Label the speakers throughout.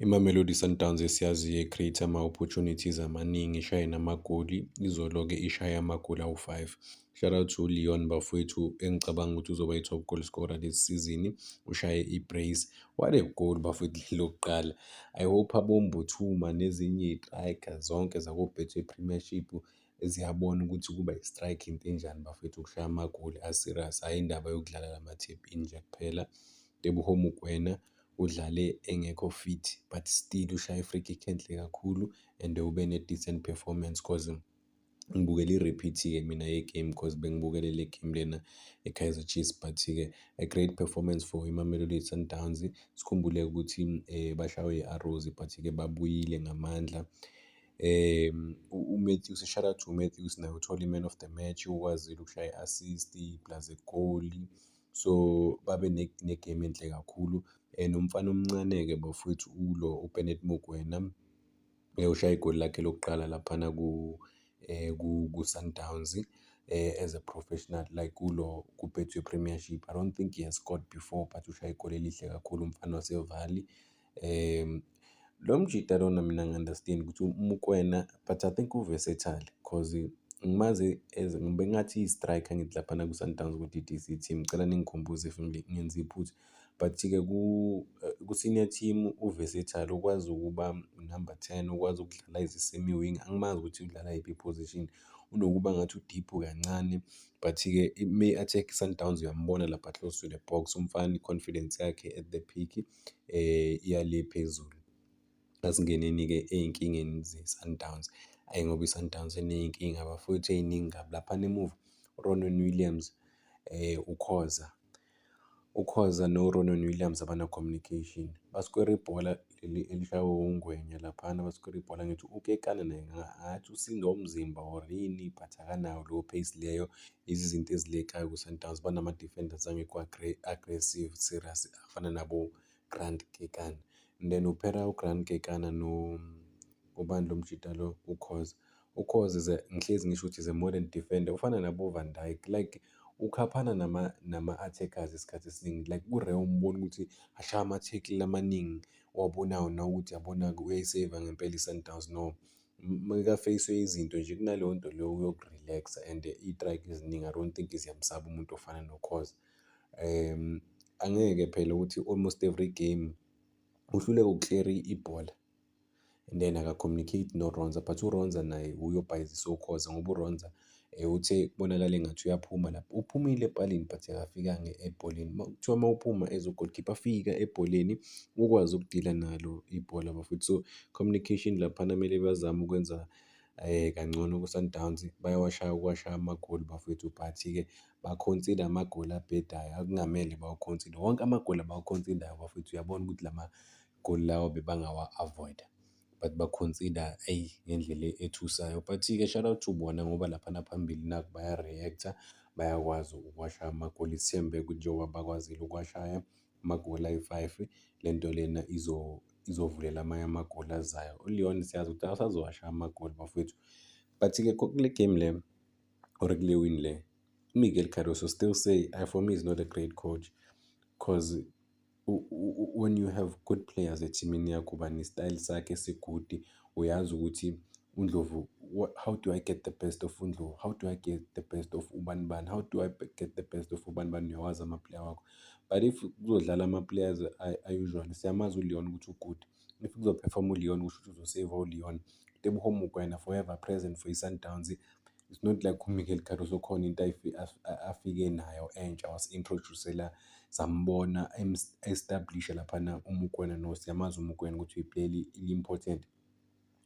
Speaker 1: IMamelodi Sundowns esiyaziyo e-create-a ama-opportunities amaningi, ishaye namagoli. Izolo-ke ishaye amagoli awu-5. Shout out to Leon bafowethu, engicabanga ukuthi uzoba i-top goal scorer this season, ushaye i-brace. What a goal bafowethu lokuqala. I hope aboMbuthuma nezinye iy'striker zonke zako-Betway Premiership ziyabona ukuthi ukuba i-striker into enjani bafowethu, ukushaya amagoli a-serious, hhayi indaba yokudlala lama-tap-in nje kuphela. Teboho Mokoena udlale engekho fit but still ushaye i-free kick enhle kakhulu and ube ne-decent performance, 'cause ngibukele i-repeat-ke mina ye-game, 'cause bengibukele le game lena e-Kaizer Chiefs. But-ke a great performance for iMamelodi Sundowns. Sikhumbule ukuthi bashawe i-Arrows, but-ke babuyile ngamandla. UMatthews, shout out to uMatthews, naye uthole i-man of the match, ukwazile ukushaya i-assist plus egoli, so babe ne-game enhle kakhulu. Nomfana omncane-ke bafowethu, ulo uBennett Mokoena, ushaye igoli lakhe lokuqala laphana ku-Sundowns as a professional, like kulo ku-Betway Premiership. I don't think he has scored before, but ushaye igoli elihle kakhulu umfana waseVali. Lo mjita lona mina angi-understand ukuthi uMokoena, but I think u-versatile, 'cause ngimazi as bengathi iyi-striker, ngithi laphana ku-Sundowns ku-D_D_C team, ngicela ningikhumbuze if ngenza iphutha. But-ke ku-senior team u-versatile, ukwazi ukuba number 10, ukwazi ukudlala as i-semi wing, angimazi ukuthi udlala yiphi i-position, unokuba ngathi u-deep kancane. But-ke me-attack i-Sundowns uyambona lapha close to the box, umfana i-confidence yakhe at the peak, iya le phezulu. Asingeneni-ke ey'nkingeni ze-Sundowns, hhayi ngoba i-Sundowns iney'nkinga bafowethu ey'ningi kabi. Laphana emuva, uRonwen Williams, uKhoza, uKhoza no-Ronwen Williams abana-communication, baskwera ibhola leli elishaywe uNgwenya laphana, baskwera ibhola. Ngithi uKekana naye ngathi usindwa umzimba or yini, but akanayo leyo pace leyo. Lezi zinto ezi-lack-ayo ku-Sundowns, banama-defenders angekho aggressive, serious, afana nabo-Grant Kekana. And then u-pair-a uGrant Kekana no ubani lo mjita lo, uKhoza. UKhoza is a, ngihlezi ngisho ukuthi is a modern defender, ufana nabo-Van Dijk, like ukhaphana nama-attackers isikhathi esiningi, like ku-rare umbone ukuthi ashaya ama-tackle amaningi owabonayo nawe ukuthi yabona-ke uyayi-save-a ngempela i-Sundowns. No, meka-face-we izinto nje kunaleyo nto leyo yoku-relax-a, and iy'strike eziningi I don't think ziyamsaba umuntu ofana noKhoza. Angeke phela ukuthi almost every game uhluleka uku-clear-a ibhola and then aka-communicate no-Ronza, but uRonza naye uye obhayizisa uKhoza, ngoba uRonza uthe kubonakala engathi uyaphuma lapho, uphumile epalini but akafikanga ebholeni. Kuthiwa uma uphuma as u-goalkeeper, fika ebholeni ukwazi uku-deal-a nalo ibhola bafowethu. So communication laphana kumele bazame ukwenza kangcono ku-Sundowns. Bayawashaya ukuwashaya amagoli bafowethu, but-ke ba-concede-a amagoli abhedayo akungamele bawa-concede-e. Wonke amagoli abawa-concede-ayo bafowethu, uyabona ukuthi la magoli lawa bebangawa-avoid-a, but ba-concede-a eyi ngendlela ethusayo. But-ke shout out to bona ngoba laphana phambili nakhu baya-react-a, bayakwazi ukuwashaya amagoli. Sithembe ukuthi njengoba bakwazile ukuwashaya amagoli ayi-5, le nto lena izovulela amanye amagoli azayo. ULeon siyazi ukuthi akasazowashaya amagoli bafowethu, but-ke kule game le or kule win le, uMiguel Cardoso still say, for me is not a great coach, 'cause when you have good players ethimini yakho, uba ne-style sakhe esi-good, uyazi ukuthi uNdlovu, how do I get the best of uNdlovu, how do I get the best of ubani bani, how do I get the best of ubani bani, uyawazi ama-player wakho. But if kuzodlala ama-players a-usual, siyamazi uLeon ukuthi u-good. If kuzo-perform-a uLeon, kusho ukuthi uzo-save-a uLeon. Teboho Mokoena forever present for i-Sundowns. It's not like uMiguel Cardoso khona into afike nayo entsha wasi-introduce-ela, sambona establish-a laphana uMokoena. No, siyamazi uMokoena ukuthi uyi-player eli-important.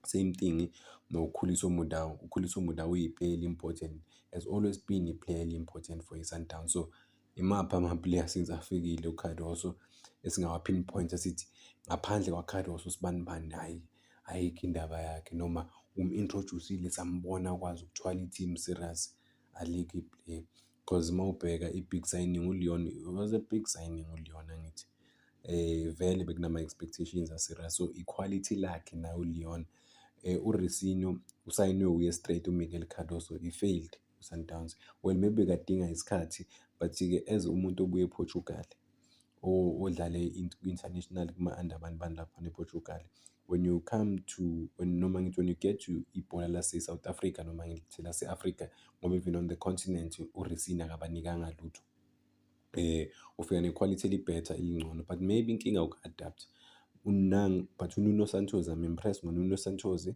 Speaker 1: Same thing noKhuliso Mudau, uKhuliso Mudau uyi-player eli-important, has always been i-player eli-important for i-Sundowns. So imaphi ama-player since afikile uCardoso esingawa-pinpoint-a sithi ngaphandle kwa-Cardoso sibanibani, hhayi ayikho indaba yakhe, noma um-introduce-ile sambona akwazi ukuthwala i-team serious, alikho i-player. 'Cause uma ubheka i-big signing uLeon, was a big signing uLeon, angithi vele bekunama-expectations a-serious, so i-quality lakhe naye uLeon. URisinho usayinwe uye straight uMiguel Cardoso, he failed ku-Sundowns. Well, maybe bekadinga isikhathi, but-ke as umuntu obuya ePortugal, Odlale kwi-international kuma-under bani bani laphana ePortugal. When you come to when noma ngithi when you get to ibhola lase-South Africa, noma ngithi lase-Africa, ngoba even on the continent uResina akabanikanga lutho. Ufika ne-quality eli-better, elingcono, but maybe inkinga uku-adapt. But uNuno Santos, I'm impressed ngoNuno Santos,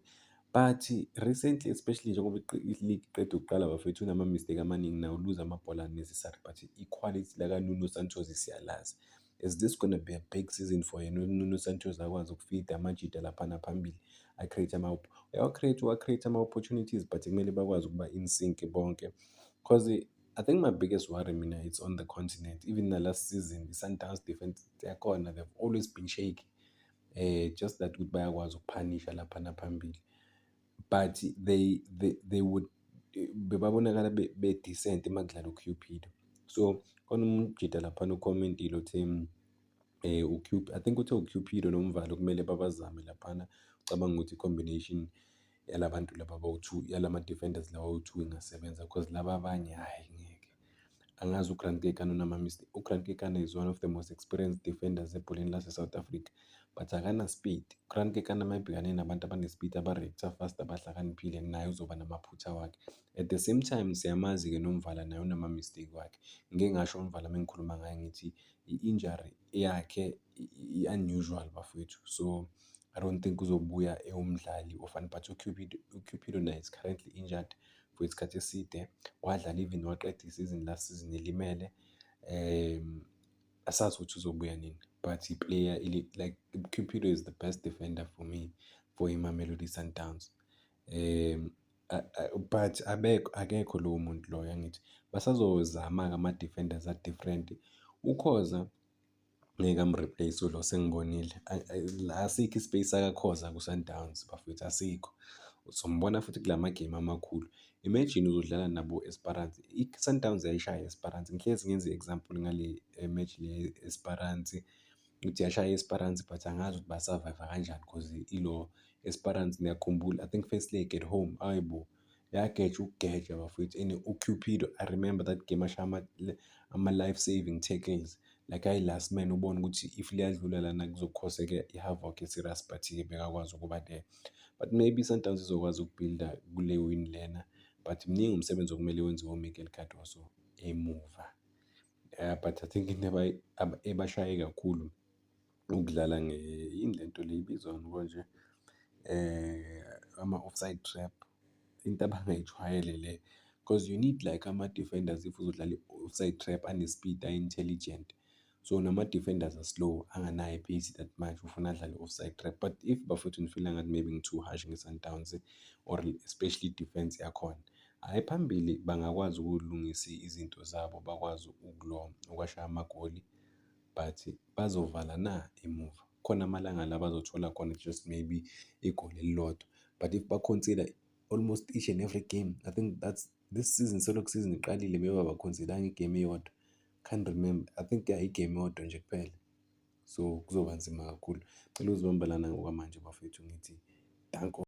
Speaker 1: but recently, especially njengoba i-league iqeda ukuqala, bafethu, unama-mistake amaningi nawo, uluza amabhola unnecessary, but i-quality lakaNuno Santos siyalazi. Is this gonna be a big season for yena uNuno Santos, akwazi ukufida amajita laphana phambili, a-create uyawa-create, uwa-create ama-opportunities, but kumele bakwazi ukuba in sync bonke, 'cause I think my biggest worry mina, it's on the continent. Even the last season, i-Sundowns defense yakhona, they've always been shaky, just that ukuthi bayakwazi ukuphanisha laphana phambili, but they would bebabonakala be-decent uma kudlala uCupido. So khona umjita laphana u-comment-ile, uthe I think uthe uCupido noMvalo kumele babazame laphana. Ucabanga ukuthi i-combination yalabantu laba abawu-two, yalama-defenders lawa awu-two, ingasebenza, cause laba abanye, hhayi, ngeke. Angazi, uGrant Kekana unama-mistake. UGrant Kekana is one of the most experienced defenders ebholeni lase-South Africa, but akana-speed. UGrant Kekana uma ebhekane nabantu abane-speed, aba-react-a fast, abahlakaniphile, naye uzoba namaphutha wakhe. At the same time, siyamazi-ke noMvala, naye unama-mistake wakhe. Ngike ngasho uMvala uma ngikhuluma ngaye, ngithi i-injury yakhe i-unusual, bafowethu, so I don't think uzobuya ewumdlali ofana, but uCupido naye is currently injured for isikhathi eside. Wadlala even waqeda isizini last season elimele. Asazi ukuthi uzobuya nini, but i-player like Cupido is the best defender for me for iMamelodi Sundowns. But abekho, akekho lowo muntu loyo, angithi basazozama-ke ama-defenders a-different. UKhoza ngeke am-replace lo sengibonile. Asikho i-space sakaKhoza ku-Sundowns, bafowethu, asikho. Uzombona futhi kulama game amakhulu. Imagine uzodlala nabo-Esperance, i-Sundowns yayishaya i-Esperance. Ngihlezi ngenza i-example ngale match le Esperance, ukuthi yashaya i-Esperance, but angazi ukuthi ba-survive-a kanjani, cause ilo Esperance, niyakhumbula, I think first leg at home, ayi bo, yageja ukugeja, bafowethu. And uCupido, I remember that game, ashaya ama-life saving tackles, like ayi-last man, ubone ukuthi if liyadlula lana kuzokhoseka i-havoc e-serious, but-ke bekakwazi ukuba there. But maybe i-Sundowns izokwazi uku-build-a kule win lena, but mningi umsebenzi okumele wenziwe uMiguel Cardoso emuva. But I think into ebashaye kakhulu ukudlala yini lento le ibizwa konje, ama-offside trap, into abangayijwayele le, cause you need like ama-defenders, if uzodlala i-offside trap, ane-speed, a-intelligent. So nama-defenders a-slow, anganayo i-pace that much, ufuna adlale i-offside trap. But if, bafowethu, ni-feel-a ngathi maybe ngi-too harsh nge-Sundowns or especially i-defense yakhona, hhayi, phambili bangakwazi ukulungisa izinto zabo, bakwazi ukwashaya amagoli, but bazovala na emuva? Khona amalanga la bazothola khona just maybe igoli elilodwa, but if ba-concede-a almost each and every game, I think that's this season, selokhu season iqalile, maybe aba-concede-anga i-game eyodwa, can't remember, I think yeah, i-game eyodwa nje kuphela. So kuzoba nzima kakhulu. Ngicela ukuzibamba lana ngokwamanje, bafowethu, ngithi danko.